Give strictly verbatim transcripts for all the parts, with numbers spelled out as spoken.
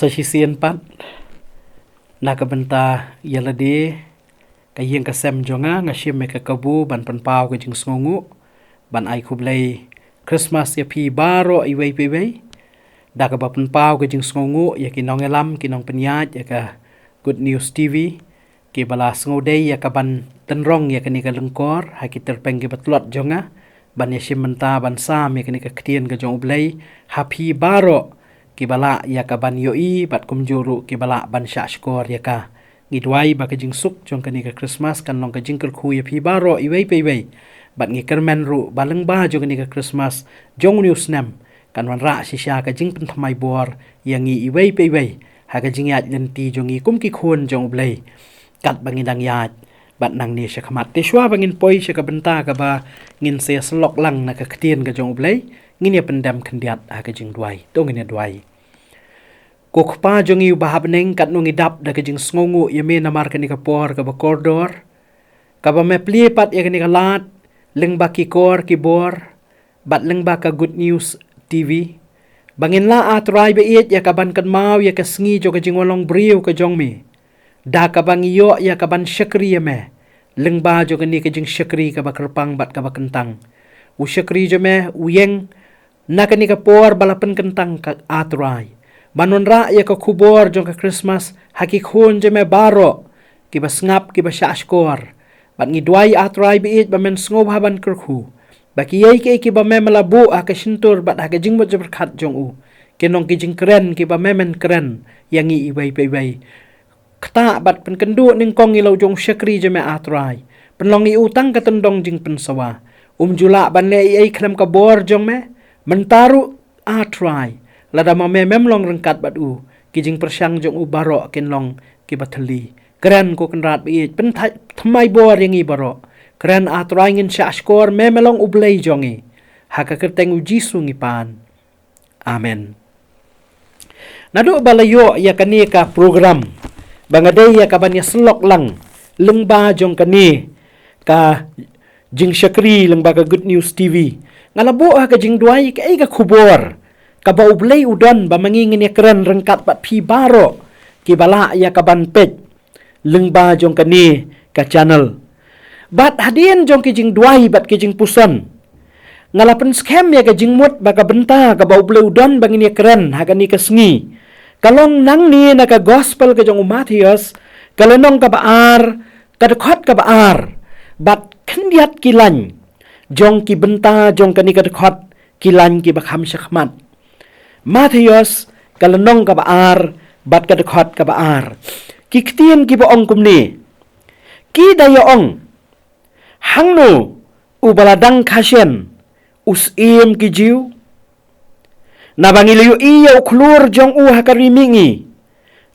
Sa shisien pat, na ka bynta ïa lade, ka ïing ka sem jong nga, nga shim ïa ka kabu ban pynpaw ka jingsngewnguh, ban ai khublei Christmas ïa phi baroh iwei pa iwei. Da kaba pynpaw ka jingsngewnguh ïa ki nongïalam, ki nongpynïaid ïa ka Good News T V, kiba la sngewdei ïa kaban tynrong ïa kane ka lyngkor ha ki tyrpeng kiba tlot jong nga, ban ïashim bynta ban sam ïa kane ka ktien ka jong U Blei ha phi baroh kiba lah ïa kaban ïohi bad kumjuh ruh kiba lah ban shah shkor ïa ka. Ngi duwai ba ka jingsuk jong kane ka Christmas kan long ka jingkyrkhu ïa phi baroh iwei pa iwei. Bad ngi kyrmen ruh ba lyngba jong kane ka Christmas jong une u snem, kan wanrah shisha ka jingpynthymmai bor ïa ngi iwei pa iwei ha ka jingïaid lynti jong ngi kum ki khun jong U Blei. Katba ngi dang ïaid bad nangne shakhmat, te shuwa ba ngin poi sha ka bynta kaba ngin sa ïasyllok lang na ka ktien ka jong U Blei, ngin ïa pyndem khyndiat ha ka jingduwai. To ngin ïa duwai. Ko Kpa jong ngi uba ha bneng, katno ngi dap da ka jingsngewnguh ïa me namar kane ka por kaba kordor, kaba me plie pat ïa kane ka lad lyngba ki kor ki bor bad lyngba ka Good News T V, ba ngin lah, A Trai ba ïeit, ïa kaban kynmaw ïa ka sngi jong ka jingwan long briew ka jong me, da kaba ngi ïoh ïa kaban shakri ïa me lyngba jong kane ka jingshakri kaba kyrpang bad kaba kyntang. U shakri jong me u ïeng na kane ka por ba la pynkyntang, ka A Trai, ban wanrah ïa ka khubor jong ka Christmas ha ki khun jong me baroh kiba sngap, kiba shah shkor. Bad ngi duwai, A Trai ba ïeit, ba men sngewbha ban kyrkhu ba kiei kiei kiba me, me la buh ha ka shyntur bad ha ka jingmut jingpyrkhat jong u, kin long ki jingkren kiba me men kren ïa ngi iwei pa iwei. Ktah bad pynkynduh nyngkong ïa la u jong u shakri jong me, A Trai. Pynlong ïa u tang ka tyndong jingpynsawa. Um ju lah ban leh ei ei khlem ka bor jong me. Mynta ruh, A Trai, lada ma me mem long ryngkat bad u, ki jingpyrshang jong u baroh kin long kiba thylli. Kren, ko Kynrad ba ïeit, pynthymmai bor ïa ngi baroh. Kren, A Trai, ngin shah shkor me, me long U Blei jong ngi. Ha ka kyrteng U Jisu ngi pan. Amen. Naduh ba la ïoh ïa kane ka program ba nga dei ïa kaban ïasyllok lang lyngba jong kane ka jingshakri lyngba ka Good News T V, nga la buh ha ka jingduwai kaei ka khubor kaba U Blei u don ba ma ngi ngin ïakren ryngkat bad phi baroh kiba lah ïa kaban peit lyngba jong kane ka channel. Bad hadien jong ki jingduwai bad ki jingpuson, nga la pynskhem ïa ka jingmut ba ka bynta kaba U Blei u don ba ngin ïakren ha kane ka sngi, ka long nangne na ka Gospel ka jong u Mathaios, ka lynnong kaba ar, ka dkhot kaba ar, bad khyndiat ki lain jong ki bynta jong kane ka dkhot, ki lain kiba kham shakhmat. Mathaios, ka lynnong kaba ar, bad ka dkhot kaba ar. Ki ktien kiba ong kumne. Ki da ïa ong, hangno uba la dang khashen u Syiem ki Jiw? Naba ngi la ïohi ïa u khlur jong u ha ka ri mihngi,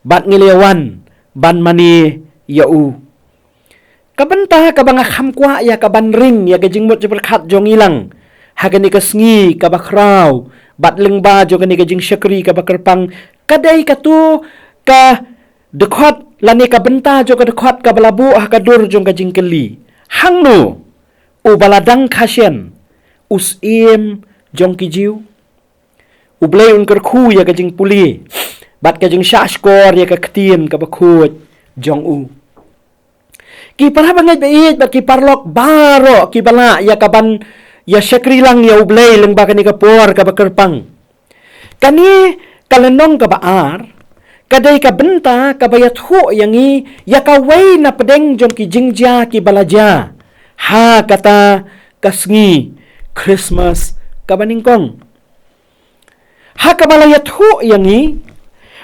bad ngi la ïa wan ban mane ïa u. Ka bynta kaba nga kham kwah ïa kaban ring ïa ka jingmut jingpyrkhat jong ngi lang ha kane ka sngi kaba khraw, bad lyngba jong kane ka jingshakri kaba kyrpang, ka dei kato ka dkhot lane ka bynta jong ka dkhot kaba la buh ha ka dur jong ka jingkylli. Hangno uba la dang khashen u Syiem jong ki Jiw? U Blei un kyrkhu ïa ka jingpule bad ka jingshah shkor ïa ka ktien kaba khuid jong u. Ki para bangeit ba ïeit bad ki paralok baroh kiba lah ïa kaban ïa shakri lang ïa U Blei lyngba kane ka por kaba kyrpang. Kane ka lynnong kaba ar, ka dei ka bynta kaba ïathuh ïa ngi ïa kawei na pdeng jong ki jingjia kiba la jia ha kata ka sngi Christmas kaba nyngkong. Ha kaba la ïathuh ïa ngi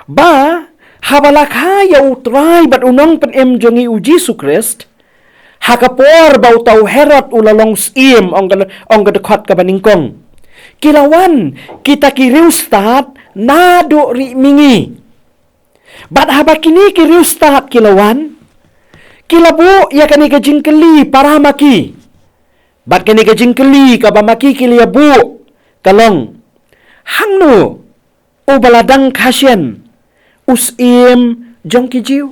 ba haba la kha ïa U Trai bad U Nongpynim jong ngi U Jisu Khrist ha ka por ba uta u Herod u la long syiem, ong ka, ong ka dkhot kaba nyngkong, ki la wan kita ki riewstad naduh ri mihngi. Bad haba kine ki riewstad ki la wan, ki la buh ïa kane ka jingkylli para ma ki. Bad kane ka jingkylli kaba ma ki ki la ïa buh ka long, hangno uba la dang khashen u Syiem jong ki Jiw?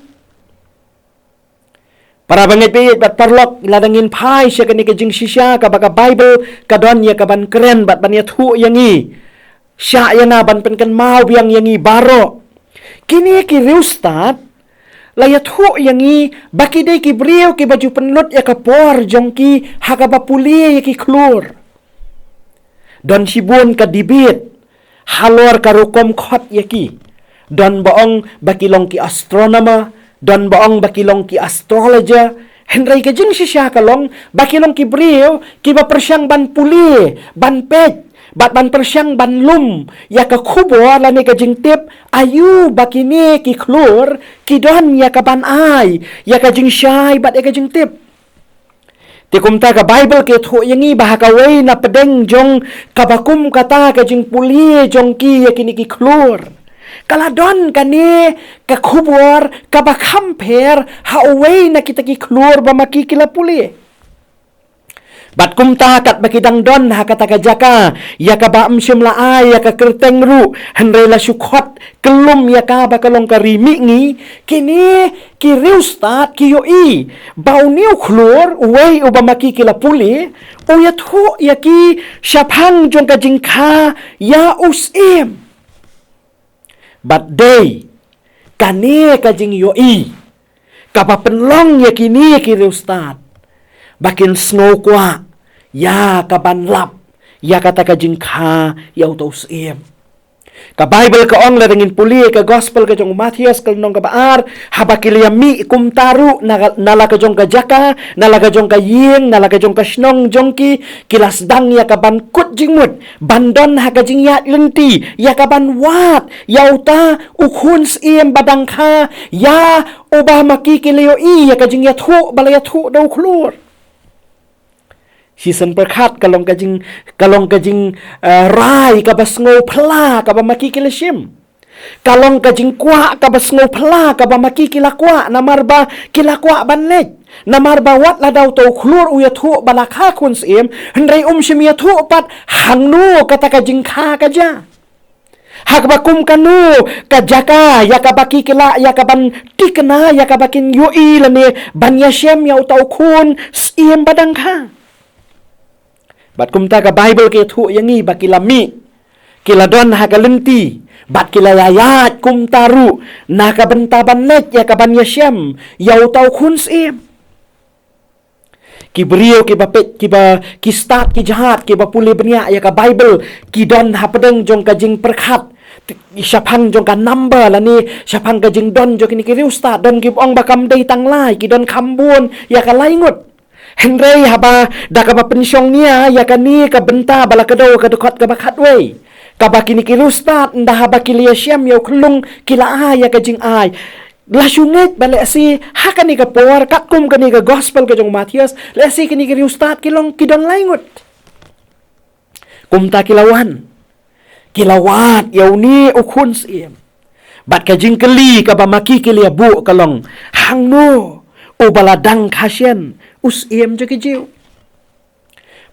Para bangeit ba ïeit bad paralok, lada ngin phai sha kane ka jingshisha kaba ka Baibl ka don ïa kaban kren bad ban ïathuh ïa ngi, shah ïa nga ban pynkynmaw biang ïa ngi baroh. Kine ki riewstad la ïathuh ïa ngi ba ki dei ki briew kiba ju pynlut ïa ka por jong ki ha kaba pule ïa ki khlur. Don shibun ka debate halor ka rukom khot ïa ki. Don ba ong ba ki long ki astronomer, don ba ong ba ki long ki astrologer. Hynrei ka jingshisha ka long ba ki long ki briew kiba pyrshang ban pule, ban peit, bad ban pyrshang ban lum ïa ka khubor lane ka jingtip, aïu ba kine ki khlur ki don ïa ka ban ai ïa ka jingshai bad ïa ka jingtip. Te kumta ka Baibl ka ïathuh ïa ngi ba ha kawei na pdeng jong kaba kum kata ka jingpule jong ki ïa kine ki khlur, ka la don kane ka khubor kaba kham pher ha uwei na kita ki khlur ba ma ki ki la pule. Bad kumta katba ki dang don ha kata ka jaka ïa kaba ym shym la ai ïa ka kyrteng ruh, hynrei la shu khot kyllum ïa ka ba ka long ka Ri Mihngi, kine ki riewstad ki ïohi ba une u khlur, uwei uba ma ki ki la pule, u ïathuh ïa ki shaphang jong ka jingkha ïa u syiem. Bad dei kane ka jingïohi kaba pynlong ïa kine ki riewstad ba kin sngew kwah ïa ka ban lap ïa kata ka jingkha ïa uta u syiem. Ka Baibl ka ong, lada ngin pule ka Gospel ka jong u Mathaios ka lynnong kaba ar, haba ki la ïa mih kumta ruh na, na la ka jong ka jaka, na la ka jong ka ïing, na la ka jong ka shnong jong ki, ki la sdang ïa ka ban kut jingmut, ban don ha ka jingïaid lynti ïa ka ban wad ïa uta u khun syiem ba dang kha, ïa uba ma ki ki la ïohi ïa ka jingïathuh ba la ïathuh da u khlur. Shisien pyrkhat, ka long ka jing, ka long ka jing, eh, rai kaba sngewphylla kaba ma ki ki la shim. Ka long ka jingkwah kaba sngewphylla kaba ma ki ki la kwah, namar ba ki la kwah ban leit. Namar ba wat lada uta u khlur u ïathuh ba la kha khun syiem, hynrei um shym ïathuh pat hangno kata ka jingkha ka jia, ha kaba kum kano ka jaka ïa kaba ki ki lah ïa ka ban tikna, ïa kaba kin ïohi lane ban ïashem ïa uta u khun syiem ba dang kha. Bad kumta ka Baibl ka ïathuh ïa ngi ba ki la mih, ki la don ha ka lynti, bad ki la ïaid kumta ruh na ka bynta ban leit ïa ka ban ïashem ïa uta u khun syiem. Ki briew kiba peit, kiba, ki stad, ki jhat, kiba pule bniah ïa ka Baibl, ki don hapdeng jong ka jingpyrkhat shaphang jong ka number lane shaphang ka jingdon jong kine ki riewstad. Don kiba ong ba kam dei tang lai, ki don kham bun ïa ka lai ngut. Hynrei haba da kaba pynshong nia ïa kane ka bynta ba la kdew ha ka dkhot kaba khatwei, kaba kine ki riewstad, ynda haba ki la ïashem ïa u khyllung, ki la ai ïa ka jingai. La shu ngeit ba lehse ha kane ka por, katkum kane ka Gospel ka jong u Mathaios, lehse kine ki riewstad ki long, ki don lai ngut. Kumta ki la wan, ki la wad ïa une u khun syiem. Bad ka jingkylli kaba ma ki ki la ïa buh ka long, hangno uba la dang kha shen u syiem jong ki Jiw?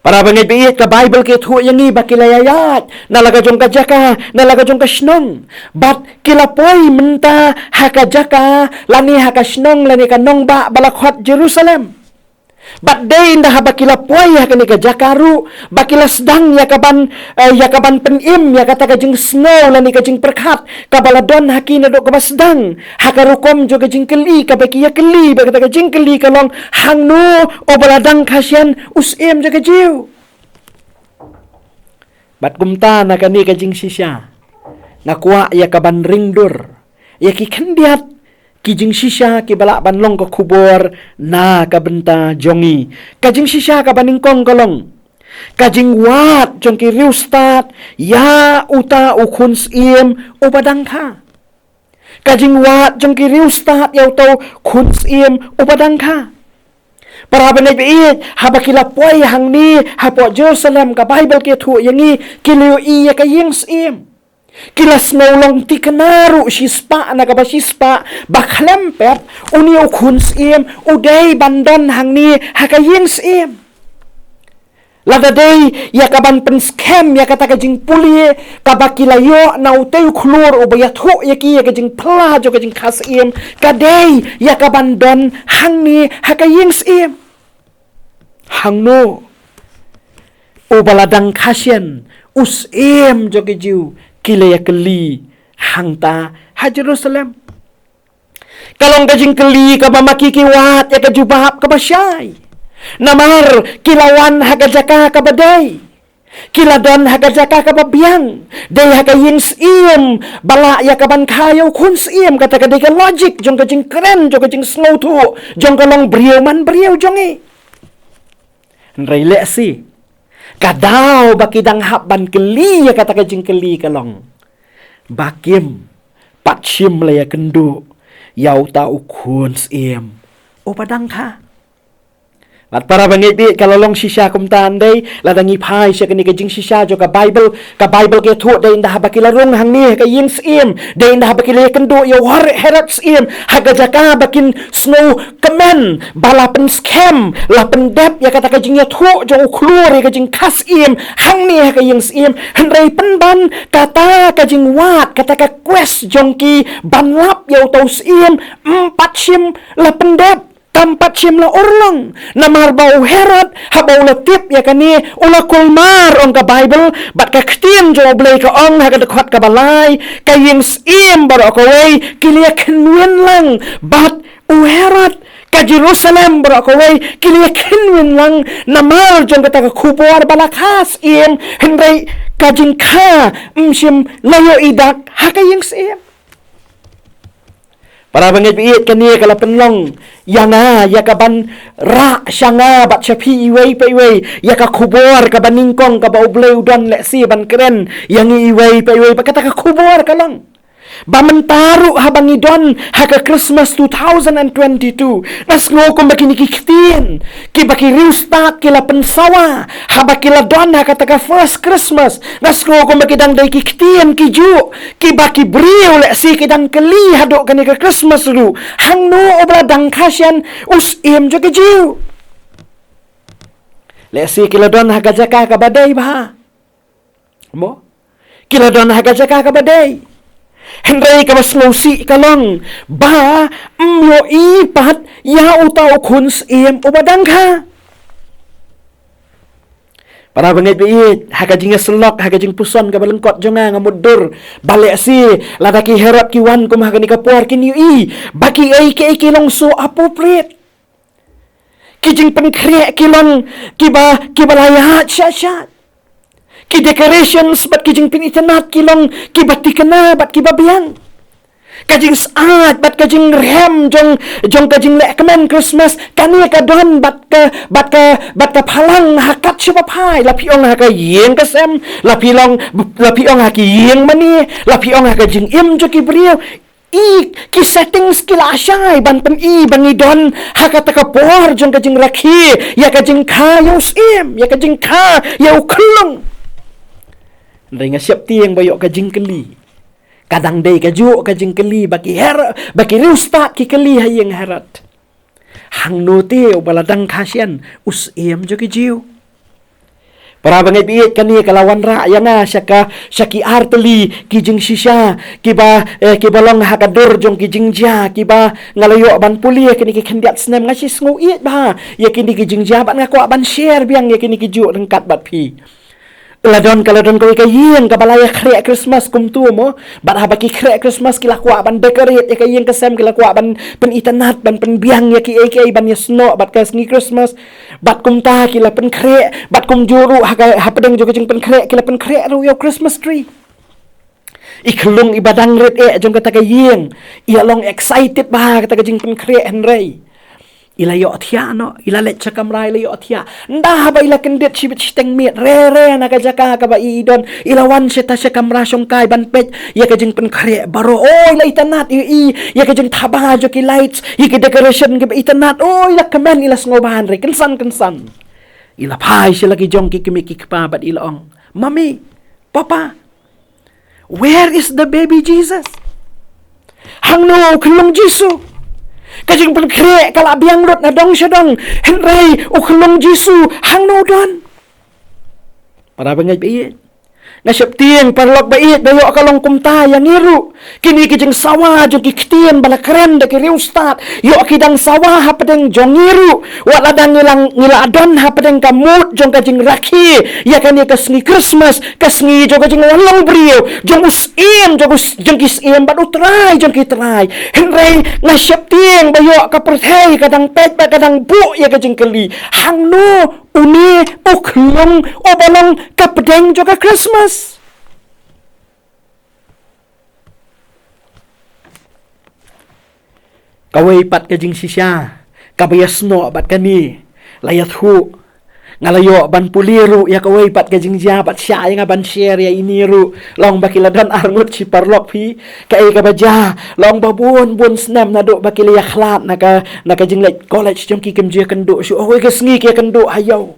Para bangeit ba ïeit, ka Baibl ka ïathuh ïa ngi ba ki la ïaid na la ka jong ka jaka, na la ka jong ka shnong. Bad ki la poi mynta ha ka jaka lane ha ka shnong lane ka nongbah ba la khot Jerusalem. Bad dei ynda haba ki la poi ha kane ka jaka ruh ba ki la sdang ïa ka ban, eh, ïa ka ban pynim ïa kata ka jingsngew lane ka jingpyrkhat kaba la don ha ki naduh kaba sdang, ha ka rukom jong ka jingkylli kaba ki ïa kylli, ba kata ka jingkylli ka long, hangno uba la dang kha shen u syiem jong ki Jiw? Bad kumta na kane ka jingshisha nga kwah ïa ka ban ring dur ïa ki khyndiat ki jingshisha kiba lah ban long ka khubor na ka bynta jong ngi. Ka jingshisha kaba nyngkong ka long ka jingwad jong ki riewstad ïa uta u khun syiem uba dang kha. Ka jingwad jong ki riewstad ïa uta u khun syiem uba dang kha. Para bangeit ba ïeit, haba ki la poi hangne hapoh Jerusalem, ka Baibl ka ïathuh ïa ngi, ki la ïohi ïa ka ïing syiem. Ki la sngew long thikna ruh shispah na kaba shispah ba khlem pep une u khun syiem u dei ban don hangne ha ka ïing syiem. Lada dei ïa ka ban pynskhem ïa kata ka jingpule kaba ki la ïoh na utei u khlur uba ïathuh ïa ki ïa ka jingphylla jong ka jingkha syiem, ka dei ïa ka ban don hangne ha ka ïing syiem. Hangno uba la dang kha shen u syiem jong ki Jiw, ki la ïa kylli hangta ha Jerusalem. Ka long ka jingkylli kaba ma ki ki wad ïa ka jubab kaba shai. Namar ki la wan ha ka jaka kaba dei. Ki la don ha ka jaka kaba biang. Dei ha ka ïing syiem ba la ïa ka ban kha ïa u khun syiem, kata ka dei ka logic jong ka jingkren, jong ka jingsngewthuh jong ka longbriew manbriew jong ngi. Hynrei lehse ka daw ba ki dang hap ban kylli ïa kata ka jingkylli ka long ba kim pat shym la ïakynduh ïa uta u khun syiem uba dang kha. Bad para bangeit, ka la long shisha kumta, hynrei lada ngi phai sha kane ka jingshisha jong ka Bible, ka Bible ka ïathuh dei ynda haba ki la rung hangne ha ka ïing syiem, dei ynda haba ki la ïakynduh ïa u Her-, Herod syiem ha ka jaka ba kin sngewkmen ba la pynskhem, la pyndep ïa kata ka jingïathuh jong u khlur ïa ka jingkha syiem hangne ha ka ïing syiem. Hynrei pynban kata ka jingwad, kata ka quest jong ki ban lap ïa uta u syiem, ym pat shym la pyndep, kam pat shym la urlong. Namar ba u Herod, haba u la tip ïa kane, u la kulmar, ong ka Bible, bad ka ktien jong U Blei ka ong ha ka dkhot kaba lai, ka ïing syiem baroh kawei ki la ïakhynwin lang bad u Herod, ka Jerusalem baroh kawei ki la ïakhynwin lang namar jong kata ka khubor ba la kha syiem, hynrei ka jingkha ym shym la ïohi dak ha ka ïing syiem. Para bangeit, baieit, kane ka la pynlong ïa nga ïa ka ban rah sha nga bad sha phi iwei pa iwei ïa ka khubor kaba nyngkong kaba U Blei u don lehse ban kren ïa ngi iwei pa iwei. Bad kata ka khubor ka long ba mynta ruh haba ngi don ha ka Christmas two thousand and twenty-two, nga sngew kumba kine ki ktien kiba ki riewstad ki la pynsawa haba ki la don ha kata ka first Christmas, nga sngew kumba ki dang dei ki ktien kijuh kiba ki briew lehse ki dang kylli haduh kane ka Christmas ruh, hangno uba la dang kha shen u syiem jong ki Jiw? Lehse ki la don ha ka jaka kaba dei bha. Mo? Ki la don ha ka jaka kaba dei. Hynrei kaba sngewsih ka long ba ym ïohi pat ïa uta u khun syiem uba dang kha. Para bangeit, baieit, ha ka jingïasyllok, ha ka jingpuson kaba lyngkot jong nga, nga mutdur ba lehse lada ki Herod ki wan kum ha kane ka por, kin ïohi ba kiei kiei ki long so appropriate. Ki jingpynkhreh ki long kiba, kiba la ïaid shah shah. Ki decorations bad ki jingpynitynnad ki long kiba thikna bad kiba biang. Ka jingsyaid bad ka jingrhem jong, jong ka jinglehkmen Christmas, kane ka don bad ka, bad ka, bad ka phalang ha kat shaba phai. La phi ong ha ka ïing ka sem, la phi long, la phi ong ha ki ïing mane, la phi ong ha ka jingim jong ki briew. I, ki settings ki la shai ban pyni ba ngi don ha kata ka por jong ka jingrakhe ïa ka jingkha ïa u syiem, ïa ka jingkha ïa u khyllung. Hynrei nga sheptieng ba ïoh ka jingkylli ka dang dei kajuh ka jingkylli ba ki Her-, ba ki riewstad ki kylli ha ïing Herod. Hangno te uba la dang kha shen u syiem jong ki Jiw? Para bangeit, baieit, kane ka la wanrah ïa nga sha ka, sha ki artylli ki jingshisha kiba, eh, kiba long ha ka dur jong ki jingjia kiba nga la ïoh ban pule kine ki khyndiat snem. Nga shu sngew ïeit bha ïa kine ki jingjia bad nga kwah ban share biang ïa kine kijuh ryngkat bad phi. La don, ka la don kawei ka ïing kaba la ïakhreh Christmas kumto, mo. Bad haba ki khreh Christmas ki la kwah ban decorate ïa ka ïing ka sem, ki la kwah ban pynitynnad, ban pynbiang ïa kiei kiei ban ïasnoh bad ka sngi Christmas. Bad kumta ki la pynkhreh, bad kumjuh ruh ha ka, hapdeng jong ka jingpynkhreh ki la pynkhreh ruh ïa u Christmas tree. I khyllung iba dang rit eh jong kata ka ïing i la long excited bha ha kata ka jingpynkhreh, hynrei i la ïohthiah noh, i la leit sha kamra, i la ïohthiah. Ynda haba i la kyndit shibit shiteng miet, re re na ka jaka kaba i, i don, i la wan shata sha kamra shongkai ban peit ïa ka jingpynkhreh baroh. Oh, i la itynnad, i, i, ïa ka jingthaba jong ki lights, ïa ki decoration kiba itynnad. Oh, i la kmen, i la sngewbha, hynrei kynsan kynsan i la phai sha la ki jong ki kmie ki kpa bad i la ong, "Mummy, Papa, where is the baby Jesus? Hangno u khyllung Jisu? Ka jingpynkhreh ka la biang lut na dong sha dong, hynrei u khyllung Jisu hangno u don?" Para bangeit, baieit, Nga sheptieng paralok ba ïeit ba ïoh ka long kumta ïa ngi ruh. Kine ki jingsawa jong ki ktien ba la kren da ki riewstad, ïoh ki dang sawa hapdeng jong ngi ruh. Wat lada ngi la, ngi la don hapdeng ka mut jong ka jingrakhe ïa kane ka sngi Christmas, ka sngi jong ka jingwan long briew, jong u Syiem jong u s-, jong ki syiem bad u Trai jong ki trai. Hynrei nga sheptieng ba ïoh ka pyrthei ka dang peit bad ka dang buh ïa ka jingkylli, hangno une u khlung uba long ka pdeng jong ka Christmas? Kawei pat ka jingshisha kaba ïasnoh bad kane, la ïathuh. Nga la ïoh ban pule ruh ïa kawei pat ka jingjia bad shah ïa nga ban share ïa ine ruh. Long ba ki la don arngut shi paralok phi. Kaei kaba jia? Long ba bun bun snem naduh ba ki la ïakhlad na ka, na ka jingleit college jong ki, kim ju ïakynduh shuh. Oh, ka sngi ki ïakynduh ha ïew.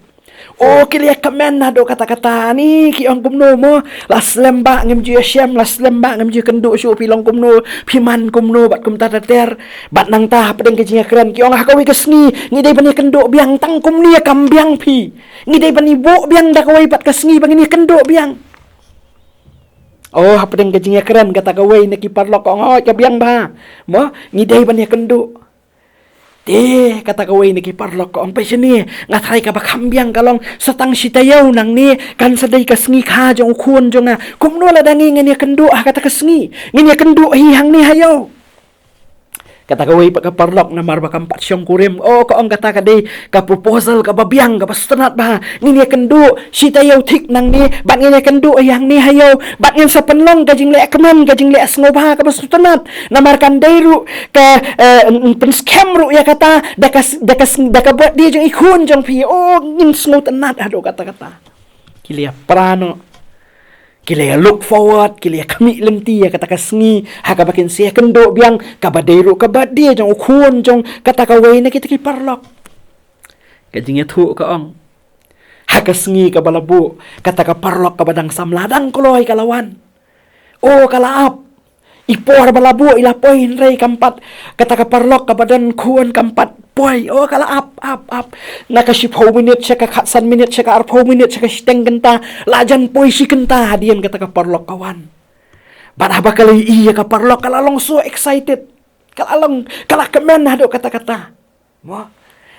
Oh, ki la ïakmen naduh katta katta, ni ki ong kumno mo, la slem bha ngim ju ïashem, la slem bha ngim ju ïakynduh shuh, phi long kumno, phi man kumno bad kumta ter ter. Bad nangta hapdeng ka jingïakren ki ong, ha kawei ka sngi ngi dei ban ïakynduh biang, tang kumne kam biang phi. Ngi dei ban ïabuh biang da kawei pat ka sngi ba ngin ïakynduh biang. Oh, hapdeng ka jingïakren kata kawei na ki paralok ka ong, hooid ka biang bha. Mo, ngi dei ban ïakynduh. Te kata kawei na ki paralok ka ong, peit shane, nga tharai kaba kham biang ka long, sa tang shi taïew nangne kan sa dei ka sngi kha jong u khun jong nga. Kumno lada ngi ngin ïakynduh ha kata ka sngi? Ngin ïakynduh hi hangne ha ïew. Kata kawei pat ka paralok namar ba kam pat shongkurim, oh, ka ong, kata ka dei ka proposal kaba biang, kaba sngewtynnat bha. Ngin ïakynduh shi taïew thik nangne bad ngin ïakynduh hi hangne ha ïew bad ngin sa pynlong ka jingleh kmen, ka jingleh sngewbha kaba sngewtynnat. Namar kan dei ruh ka, eh, n-, n-, pynskhem ruh ïa kata da ka s-, da ka s-, da ka birthday jong i khun jong phi. Oh, ngin sngewtynnat haduh katta katta. Ki la ïapra noh. Ki la ïa look forward, ki la ïa khmih lynti ïa kata ka sngi ha kaba kin sa ïakynduh biang, kaba dei ruh ka birthday jong u khun jong kata kawei na kita ki paralok. Ka jingïathuh ka ong, ha ka sngi kaba la buh, kata ka paralok kaba dang samla dang kloi ka la wan. Oh, ka la ap. I por ba la buh i la poi, hynrei kam pat, kata ka paralok kaba don khun kam pat poi. Oh, ka la ap, ap, ap. Na ka shiphew minit sha ka khatsan minit sha ka arphew minit sha ka shiteng kynta, la jan poi shi kynta hadien kata ka paralok ka wan. Bad haba ka la ïohi ïa ka paralok, ka la long so excited. Ka la long, ka la kmen haduh katta katta. Mo,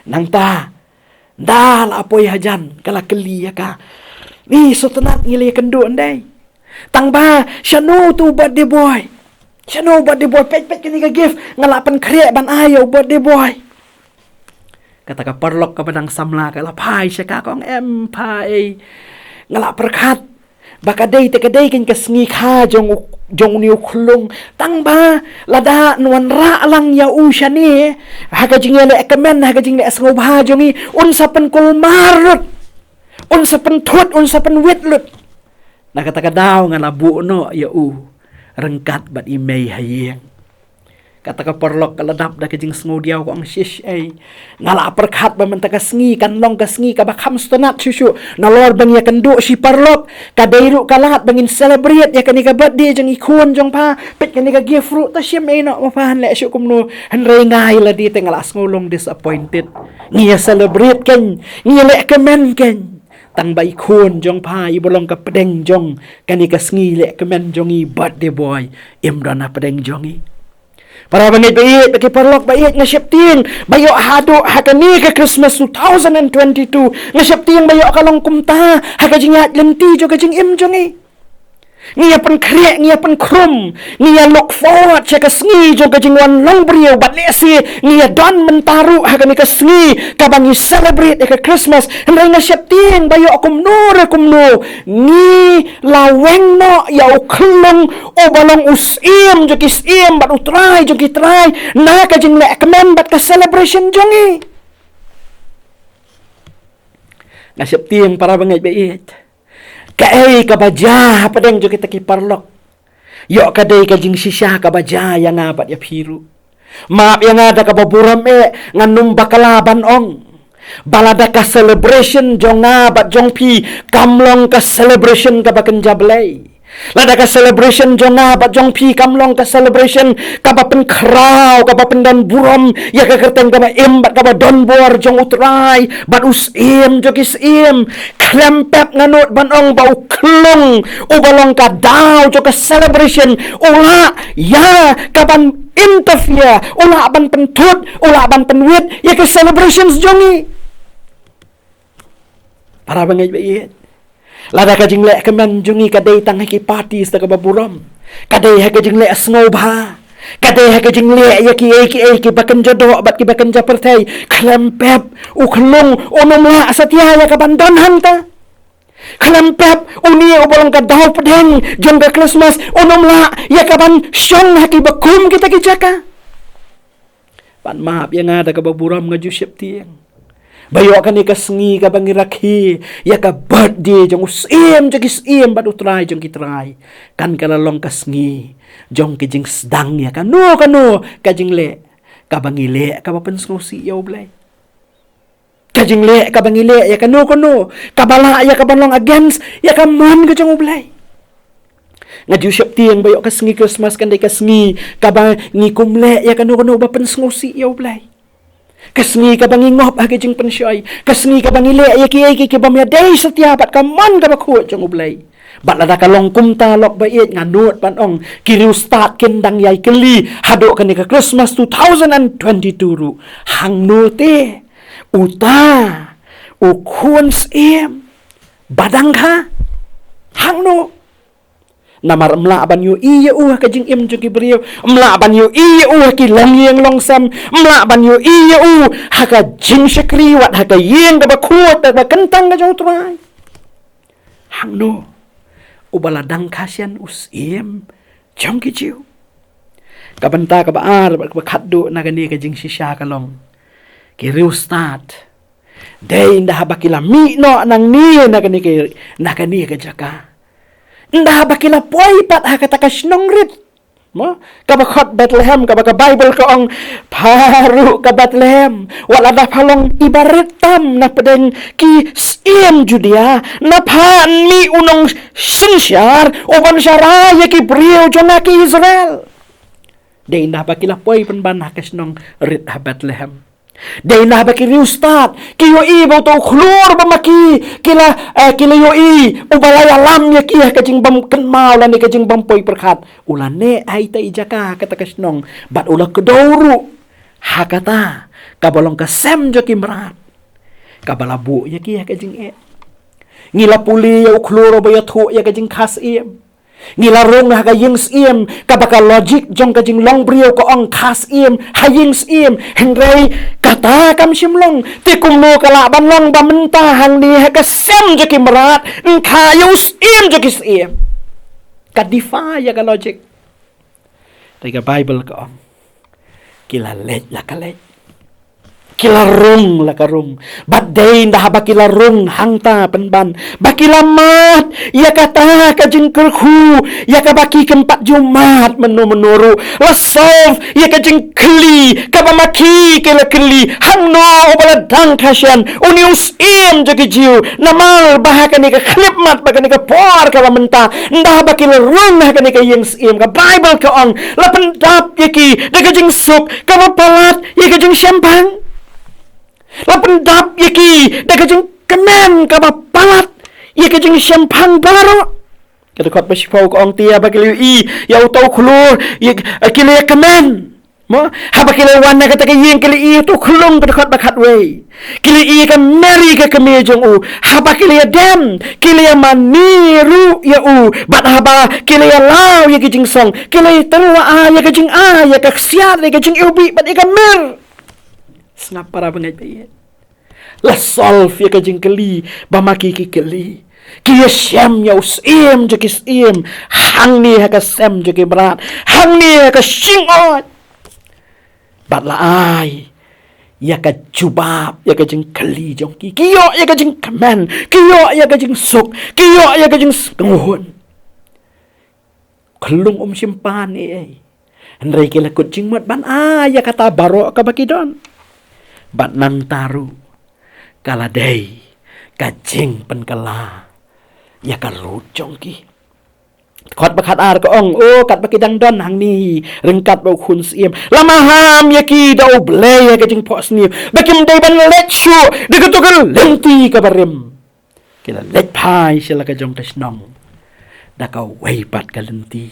nangta, nda la poi hajan, ka la kylli ïa ka, ni, sngewtynnat ngi la ïakynduh, ndei? Tang ba shano tu u birthday boy? Shano u birthday boy? Peit, peit kane ka gift, nga la pynkhreh ban ai ïa u birthday boy. Kata ka paralok kaba dang samla ka la phai sha ka, ka ong, em, phai. Nga la pyrkhat ba ka dei te ka dei kane ka sngi kha jong u, jong une u khlung. Tang ba lada yn wanrah lang ïa u shane ha ka jingïaleh kmen, ha ka jingleh sngewbha jong ngi, un sa pynkulmar lut, un sa pynthut, un sa pynwit lut. Na kata ka daw nga la buh noh ïa u ryngkat bad i mei ha ïing. Kata ka paralok ka la dap da ka jingsngewdiaw, ka ong, shish ei, nga la pyrkhat ba mynta ka sngi kan long ka sngi kaba kham sngewtynnat shuh shuh. Nalor ba ngi ïakynduh shi paralok, ka dei ruh ka lad ba ngin celebrate ïa kane ka birthday jong i khun jong pha. Peit kane ka gift ruh, ta shim ei noh ma pha, yn leh shuh kumno. Hynrei nga ïa lade te nga la sngew long disappointed. Ngi ïa celebrate kein, ngi ïa leh kmen kein, tang ba i khun jong pha, iba long ka pdeng jong kane ka sngi leh kmen jong ngi, birthday boy, im don hapdeng jong ngi. Para bangeit ba ïeit, ba ki paralok ba ïeit, nga sheptieng ba ïoh haduh ha kane ka Christmas two thousand and twenty-two, nga sheptieng ba ïoh ka long kumta ha ka jingïaid lynti jong ka jingim jong ngi. Ngi ïa pynkhreh, ngi ïa pynkhrum, ngi ïa look forward sha ka sngi jong ka jingwan long briew, bad lehse ngi ïa don mynta ruh ha kane ka sngi kaba ngi celebrate ïa ka Christmas. Hynrei nga sheptieng ba ïoh kumno re kumno, ngi la weng noh ïa u khlung uba long u Syiem jong ki syiem bad u Trai jong ki trai na ka jingleh kmen bad ka celebration jong ngi. Nga sheptieng, para bangeit ba ïeit, kaei kaba jia hapdeng jong kita ki paralok, ïoh ka dei ka jingshisha kaba jia ïa nga bad ïa phi ruh. Map ïa nga da kaba burom eh, ngan ym bakla ban ong ba lada ka celebration jong nga bad jong phi kam long ka celebration kaba kynja Blei, Lada ka celebration jong nga bad jong phi kam long ka celebration kaba pynkhraw, kaba pyndon burom ïa ka kyrteng kaba im bad kaba don bor jong U Trai bad U Syiem jong ki syiem, khlem pep nga nud ban ong ba u khlung uba long ka daw jong ka celebration u lah ïa kaban interfere, u lah ban pynthut, u lah ban pynwit ïa ka celebrations jong ngi. Para bangeit ba ïeit, lada ka jingleh kmen jong ngi ka dei tang ha ki party sa kaba burom, ka dei ha ka jingleh sngewbha, ka dei ha ka jingleh ïa kiei kiei kiba kynja doh bad kiba kynja pyrthei, khlem pep u khlung un ym lah satia ïa kaban don hangta. Khlem pep une uba long ka daw pdeng jong ka Christmas un ym lah ïa kaban shong ha kiba kum kita ki jaka. Ban map ïa nga da kaba burom, nga ju sheptieng ba ïoh kane ka sngi kaba ngi rakhe ïa ka birthday jong U Syiem jong ki syiem bad U Trai jong ki trai, kan ka la long ka sngi jong ki jingsdang ïa kano kano ka jingleh kaba ngi leh kaba pynsngewsih ïa U Blei, ka jingleh kaba ngi leh ïa kano kano kaba lah ïa kaban long against ïa ka mon ka jong U Blei. Nga ju sheptieng ba ïoh ka sngi Christmas kan dei ka sngi kaba ngi kum leh ïa kano kano ba pynsngewsih ïa U Blei, ka sngi kaba ngi ngop ha ka jingpynshoi, ka sngi kaba ngi leh ïa kiei kiei kibym ïadei satia bad ka mon kaba khuid jong U Blei. Bad lada ka long kumta, lok ba ïeit, nga nud ban ong ki riewstad kin dang ïai kylli haduh kane ka Christmas two thousand and twenty-two ruh, hangno te uta u khun syiem ba dang kha, hangno? Namar ym lah ban ïohi ïa u ha ka jingim jong ki briew, ym lah ban ïohi ïa u ha ki longïing longsem, ym lah ban ïohi ïa u ha ka jingshakri wat ha ka ïing kaba khuid kaba kyntang ka jong U Trai. Hangno uba la dang kha shen u syiem jong ki Jiw? Ka bynta kaba ar bad kaba khatduh na kane ka jingshisha ka long, ki riewstad, dei ynda haba ki la mih noh nangne na kane ka, na kane ka jaka, ynda haba ki la poi pat ha kata ka shnong rit, mo, kaba khot Bethlehem, kaba ka Baibl ka ong, pha ruh ka Bethlehem, wat lada pha long iba rit tam na pdeng ki syiem Judia, na pha yn mih u nongsynshar uban sharai ïa ki briew jong nga ki Israel. Dei ynda haba ki la poi pynban ha ka shnong rit ha Bethlehem, dei ynda haba ki riewstad ki ïohi ba uta u khlur ba ma ki ki la, eh, ki la ïohi, uba la ïalam ïa ki ha ka jingbym kynmaw lane ka jingbym poi pyrkhat, u la neh ha ita i jaka ha kata ka shnong bad u la kdew ruh ha kata kaba long ka sem jong ki mrad, kaba la buh ïa ki ha ka jingeh. Ngi la pule ïa u khlur uba ïathuh ïa ka jingkha syiem. Ngi la rung ha ka ïing syiem, kaba ka logic jong ka jinglong briew ka ong kha syiem ha ïing syiem. Hynrei kata kam shym long. Te kumno ka lah ban long ba mynta hangne ha ka sem jong ki mrad yn kha ïa u syiem jong ki syiem? Ka defy ïa ka logic. Te ka Baibl ka ong, ki la leit la ka leit, ki la rung la ka rung. Bad dei ynda haba ki la rung hangta pynban ba ki la mad ïa kata ka jingkyrkhu ïa kaba ki kynpat ju mad mynno mynno ruh, la solve ïa ka jingkylli kaba ma ki ki la kylli, hangno uba la dang kha shen une u syiem jong ki Jiw? Namar ba ha kane ka khyllipmat bad kane ka por kaba mynta, ynda haba ki la rung ha kane ka ïing syiem, ka Baibl ka ong, la pyndap ïa ki da ka jingsuk kaba palat ïa ka jingshemphang. La pyndap ïa ki da ka jingkmen kaba palat ïa ka jingshemphang baroh. Ka dkhot ba shiphew ka ong, te haba ki la ïohi ïa uta u khlur, ïa, ki la ïakmen. Mo, haba ki la wan na kata ka ïing ki la ïohi uta u khlung, ka dkhot ba khatwei. Ki la ïohi ka Mary ka kmie jong u. Haba ki la ïadem, ki la ïamane ruh ïa u. Bad haba ki la ïalaw ïa ki jingsong, ki la ïatyrwa ïa ka jingai, ïa ka ksiat, ïa ka jingiwbih bad ïa ka mir. Sngap para bangeit ba ïeit. La solve ïa ka jingkylli ba ma ki ki kylli. Ki ïashem ïa u Syiem jong ki syiem hangne ha ka sem jong ki mrad, hangne ha ka shyllangmat. Bad la ai ïa ka jubab ïa ka jingkylli jong ki. Ki ïoh ïa ka jingkmen, ki ïoh ïa ka jingsuk, ki ïoh ïa ka jingsngewhun. Khlung um shym pan ei ei. Hynrei ki la kut jingmut ban ai ïa kata baroh kaba ki don. Bad nangta ruh ka la dei ka jingpynkylla ïa ka rud jong ki. Kot ba khatar ka ong, o, katba ki dang don hangne ryngkat bad u khun syiem, la maham ïa ki da U Blei ha ka jingphohsniew ba kim dei ban leit shuh da kato ka lynti kaba rim. Ki la leit phai sha la ka jong ka shnong da kawei pat ka lynti.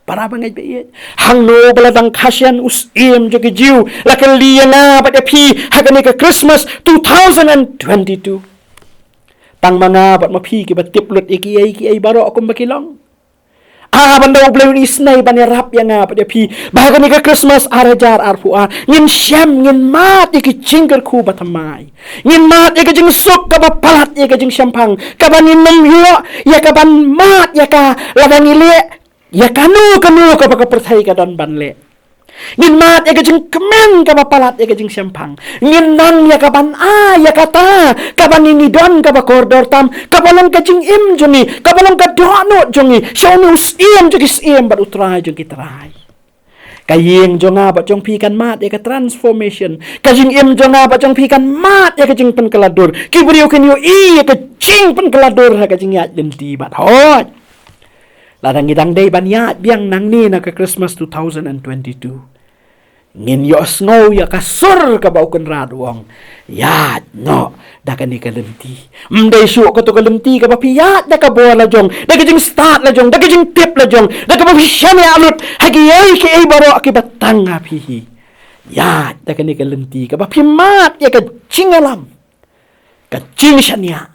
Para bangeit ba ïeit, hangno ba la dang khah shen u syiem jong ki Jiw, la kylli ïa nga bad ïa phi ha kane ka Christmas two thousand and twenty-two. Tang ma nga bad ma phi kiba tip lut ïa kiei kiei baroh kumba ki long. Ah, ban da U Blei un isynei ban ïarap ïa nga bad ïa phi ba ha kane ka Christmas ar hajar arphew ar ngin shem, ngin mad ïa ki jingkyrkhu ba thymmai. Ngin mad ïa ka jingsuk kaba palat ïa ka jingshemphang, kaba ngin ym ïoh ïa kaban mad ïa ka lada ngi leh ïa kano kano kaba ka pyrthei ka don ban leh. Ngin mad ïa ka jingkmen kaba palat ïa ka jingshemphang. Ngin nang ïa kaban ai ïa kata kaba ngi ngi don kaba kordor tam, kaba long ka jingim jong ngi, kaba long ka dohnud jong ngi sha une u Syiem jong ki syiem bad u Trai jong ki trai. Ka ïing jong nga bad jong phi kan mad ïa ka transformation. Ka jingim jong nga bad jong phi kan mad ïa ka jingpynkylla dur. Ki briew kin ïohi ïa ka jingpynkylla dur ha ka jingïaid lynti bad hooid. Lada ngi dang dei ban ïaid biang nangne na ka Christmas two thousand and twenty-two, ngin ïohsngew ïa ka sur kaba u Kynrad u ong, ïaid noh da kane ka lynti. Ym dei shuh kato ka lynti kaba phi ïaid da ka bor la jong, da ka jingstad la jong, da ka jingtip la jong, da kaba phi shaniah lut ha kiei kiei baroh kiba tang ha phi hi. Ïaid da kane ka lynti kaba phi mad ïa ka jingïalam, ka jingshaniah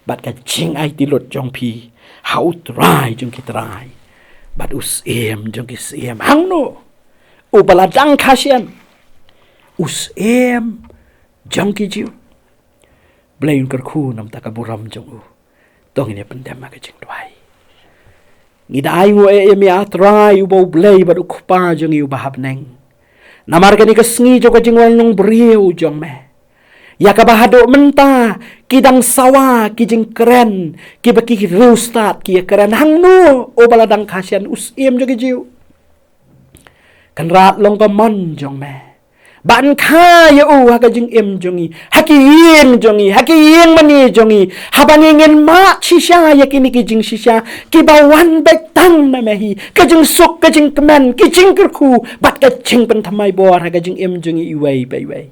bad ka jingaiti lut jong phi ha u Trai jong ki trai bad u Syiem jong ki syiem. Hangno uba la dang khah shen u Syiem jong ki Jiw? Blei un kyrkhu namar ka burom jong u. To ngin ïa pyndem ha ka jingduwai. Ngi da ainguh ïa me, ah Trai, uba u Blei bad u Kpa jong ngi uba ha bneng, namar kane ka sngi jong ka jingwan long briew jong me, ïa kaba haduh mynta ki dang sawa ki jingkren, kiba ki riewstad ki ïakren. Hangno uba la dang khah shen u Syiem jong ki Jiw? Kynrad, long ka mon jong me ba yn kha ïa u ha ka jingim jong ngi, ha ki ïing jong ngi, ha ki ïing mane jong ngi, haba ngi ngin mad shisha ïa kine ki jingshisha kiba wan beit tang na me hi, ka jingsuk, ka jingkmen, ki jingkyrkhu bad ka jingpynthymmai bor ha ka jingim jong ngi iwei pa iwei.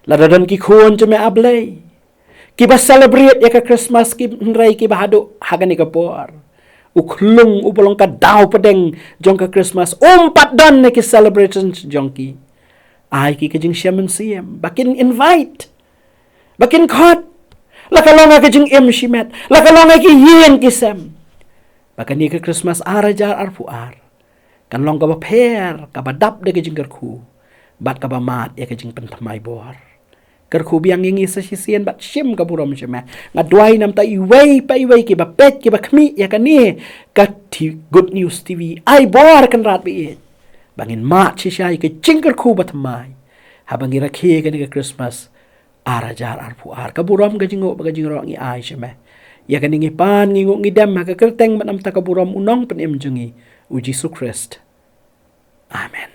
Lada don ki khun jong me, ah Blei, kiba celebrate ïa ka Christmas, ki hynrei kiba haduh ha kane ka por u khlung uba long ka daw pdeng jong ka Christmas um pat don ha ki celebrations jong ki, ai ki ka jingshem mynsiem ba kin invite, ba kin khot, la ka long ha ka jingim shimet, la ka long ha ki ïing ki sem, ba kane ka Christmas ar hajar arphew ar kan long kaba pher, kaba dap da ka jingkyrkhu bad kaba mad ïa ka jingpynthymmai bor. Kyrkhu biang ïa ngi sa shisien bad shim ka burom sha me. Nga duwai namar iwei pa iwei kiba peit, kiba khmih ïa kane ka T-, Good News T V. Ai bor, Kynrad ba ïeit, ba ngin mad shisha ïa ka jingkyrkhu ba thymmai haba ngi rakhe kane ka Christmas ar hajar arphew ar. Ka burom, ka jingnguh bad ka jingïaroh ngi ai sha me. Ïa kane ngi pan, ngi nguh, ngi dem ha ka kyrteng bad namar ka burom u Nongpynim jong ngi, u Jisu Khrist. Amen.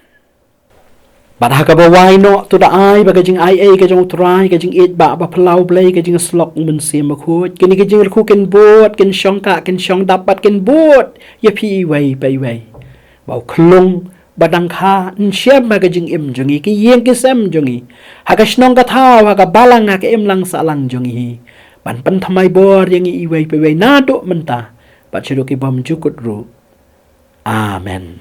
Bad ha kaba wai noh, to da ai ba ka jingaiei ka jong u Trai, ka jingïeit ba, ba phyllaw Blei, ka jingïasyllok Mynsiem Bakhuid, kine ki jingkyrkhu kin bud, kin shongkah, kin shongdap bad kin bud ïa phi iwei pa iwei. Ba u khlung ba dang kha un shem ha ka jingim jong ngi, ki ïing ki sem jong ngi, ha ka shnong ka thaw, ha ka balang, ha ka imlang sahlang jong ngi hi, ban pynthymmai bor ïa ngi iwei pa iwei naduh mynta bad shaduh ki bymjukut ruh. Amen.